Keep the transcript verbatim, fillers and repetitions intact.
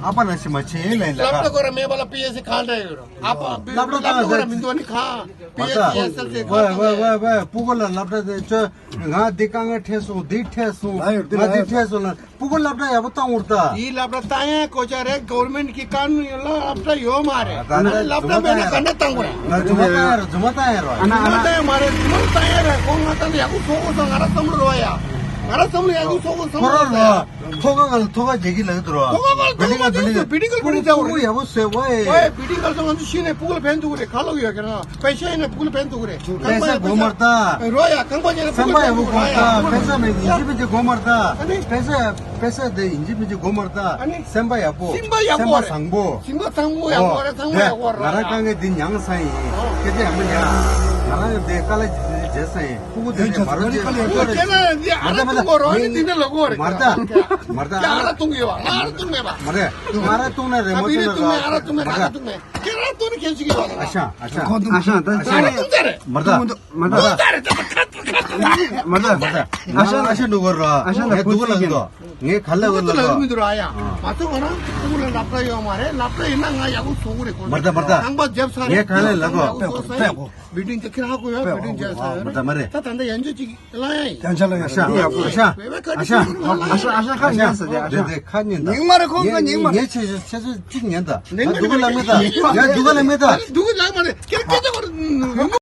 ཨ་ཕ་ན་ཤི་མ་ཆེ་ཡིན་ལན་ལ་སློབ་གྲྭ་ཁོ་ར་མེད་པ་ལ་པི་ཨེ་སི་གང་འདྲ་ཡོད་རོ། ཨ་ཕ་སློབ་གྲྭ་བཏང་ཁོ་ར་མི་འདུག་ནི་གང་པི་ཨེ་སི་ཨེ་སི་ཨེལ་སི་ཝེ་ཝེ་ཝེ་ཝེ། སྤུ་གུ་ལ་སློབ་གྲྭ་དེ་ཆོས་ང་འདི་དཀའ་ངལ་འཕྲད་སོང་། འདི་འཕྲད་སོང་། ང་འདི་འཕྲད་སོང་ལ། སྤུ་གུ་སློབ་གྲྭ་ཡག་པོ་བཏང་འོར་ད། དེའི་སློབ་གྲྭ་བཏང་ཡ་གོ་ཆ་རེད། གོ་ཝར་མེན་ཊི་གི་ཀ་ནུན་ཡོད་ལ་སློབ་གྲྭ་ཡོད་མ་རེད། ད་ལྟ་སློབ་གྲྭ་མེད་ན་ག་འདྲ་བཏང་དགོས་རེད། ང་རྫུན་མ་བཏང་ཡ་རེད། རྫུན་མ་བཏང་ཡ་རེད། རྫུན་མ་བཏང་ཡ་མ་རེད། རྫུན་མ་བཏང་ཡ་རེད། ཁོ་ང་ད་ལྟ་ཡག་པོ་བཟོ་དགོས་སོང་། ང་རང་བསམ་བློ་རོ་ཡ། ང་རང་བསམ་བློ་ཡག་པོ་བཟོ་དགོས་བསམ་བློ་རོ་ཡ། ཐོག་ཁ་ང་ལ་ཐོག་ཁ་རྒྱག་གི་ལབ་འདུག་རོ། ཐོག་ཁ་ང་ལ་ཐོག་ཁ་རྒྱག་གི་ལབ་འདུག་བི་ལྡིང་ག་ལ་བི་ལྡིང་བྱ་བ་རེད། ཡག་པོ་བཟོས་བ་ཡེ། བི་ལྡིང་ག་ལ་ང་ཚོ་ཤི་ནས་སྤུ་གུ་ལ་ཕན་ཐོགས་རེད། ག་ལོག་ཡོད་ཁྱེད་རང་པེ་ཤ་ཡིན་ན་སྤུ་གུ་ལ་ཕན་ཐོགས་རེད། པེ་ཤ་ཡག་པོ་དགོས་མ་རེད་ད། རོ་ཡ་ཁང་པ་ཉལ་ན་སེམས་པ་ཡག་པོ་དགོས་རོ་ཡ། པེ་ཤ་མེད་ཡིན་གཅིག་མིན་གཅིག་དགོས་མ་རེད་ད། ཨ་ནི། པེ་ཤ་པེ་ཤ་དེ་ཡིན་གཅིག་མིན་གཅིག་དགོས་མ་རེད་ད། ཨ་ནི། སེམས་པ་ཡག་པོ། སེམས་པ་ཡག་པོ་རེད། སེམས་པ་བཟང་པོ། སེམས་པ་བཟང་པོ་ཡག་པོ་རེད། བཟང་པོ་ཡག་པོ་རེད། ང་རང་དཀའ་ངལ་འདི་མྱངས་ས་ཡིན། སྐད་ཆ་ཡག་པོ་ཉན། ང་རང་འདི་དཀའ་ལས་ཇི་བྱས་ས་ཡིན། ཕྲུ་གུ་དེ་ནས་མ་རོ་ཅེས་ཁ་ལས་ཁོ་རེད། ཁྱེད་རང་འདི་ཨ་ར་གཏོང་གོ་རོ་ནི་འདི་འདྲ་ལོ་གོ་རེད། མ་རེད་ད། མ་རེད་ད། ཨ་ར་གཏོང་གི་ཡོད་པ། ང་ཨ་ར་གཏོང་མེད་པ། མ་རེད། ང་ཨ་ར་གཏོང་ན་རེད། མ་གཏོང་ན་རེད། མ་རེད། ཨ་ར་གཏོང་མེད། ཨ་ར་གཏོང་མེད། ཁྱེད་རང་གཏོང་ནི་ཁྱེད་ཅིག་ཡོད་པ། ཨ་ཤ་ཨ་ཤ་ཨ་ཤ་ད་ཨ་ཤ་གཏོང་ཚར་རེད། མ་རེད་ད། མ་རེད་ད། མ་རེད་ད། ཨ་ཤ་ཨ་ཤ་འགྲོ་གོ་རོ། ཨ་ཤ་ངས་སྡུག་ག་ལ་འགྲོ། ངས་ག་ལ་འོས་ལ་ལ་མི་འདུག་ར་ཡ། མ་ཚོ་ང་རང་ཁུ་ལ་ལབ་ད་ཡོད་མ་རེད། ལབ་ད་ཡིན་ན་ང་ཡག་པོ་བཟོ་གི་རེད་གོ། མ་རེད་ད། མ་རེད་ད། ཁང་པ་རྒྱབ་ས་རེད། ངས་ག་ལ་ལ་གོ། ཡག་པོ་བཟོ་ས་ཡིན། བི་ལྡིང་དེ་ཁྱེད་ཧ་གོ་ཡ། བི་ལྡིང་རྒྱབ་ས་ཡོད་རེད། མ་རེད་ད། མ་རེད། ད་ད་ལྟ་ཡན་ཆོད་ཅིག་ལ་ཡ་ཡིན། ཡང་ཆ་ལ་ཡང་ཤ་ཡག་པོ་ཤ་ཨ་ཤ་ཨ་ཤ་ཨ་ཤ་ཁ་ཉན་ས་དེ་ཨ་ཤ་དེ་ཁ་ཉན་ད། ཉིན་མ་རེད་ཁོང་ཁ་ཉིན་མ། ངས་ཆེ་ཆེ་ཆེ་ཆེ་གཅིག་ཉན་ད། ཉིན་མ་རེད། སྡུག་ག་ལ་མེད་ད། ཡ་སྡུག་ག་ལ་མེད་ད། སྡུག་ག་ལ་མ་རེད། ཁྱེད་ཁྱེད་ཚོ་གོ།